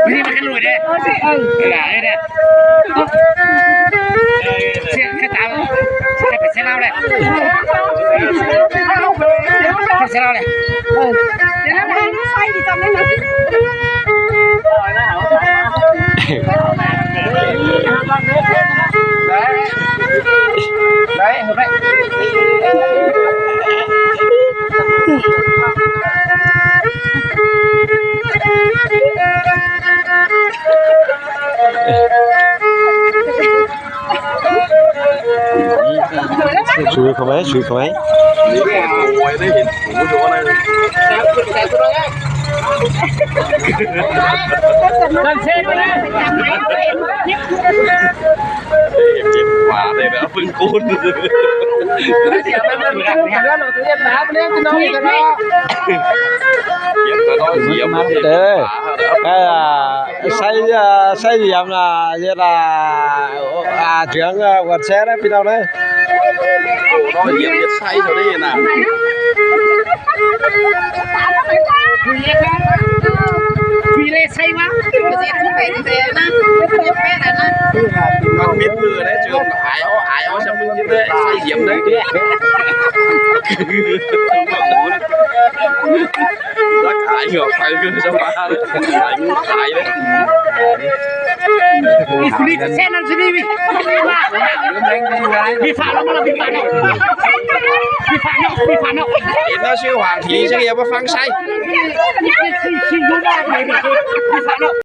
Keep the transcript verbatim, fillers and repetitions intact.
Đi mà cái lùi đi. Cái là đây đây. Xe, cái táo. Cái phải xe lao đây. Cái xe lao đây. Để nó đang xoay thì chậm lên nó. Đấy. Đấy, hợp đấy. Chui không ấy, chui không ấy. Ê, kem khóa đây là Phương Côn. Kem cái đó diêm. Ê, cái, à, xây, à, xây diêm là, như là, à, trưởng, à, quận xe đấy, phi đâu đấy. Nó diêm, diêm xây rồi đấy nè. Phi lê xây mà. Cái gì cũng phải thế nè. Không biết là nè. Con biết vừa đấy chứ không ai ó, ai ó sao mưng chứ đấy. Xây diêm đấy. Rất ai ngờ phải gửi cho ba đấy. Ai ngờ ai đấy. Đi, đi, xe nó sẽ đi, đi. Vi phạm nó mà là vi phạm nó. Vi phạm nó, vi phạm nó. Em nó siêu hoàng thì sẽ kia bác phăng sai. Vi phạm nó.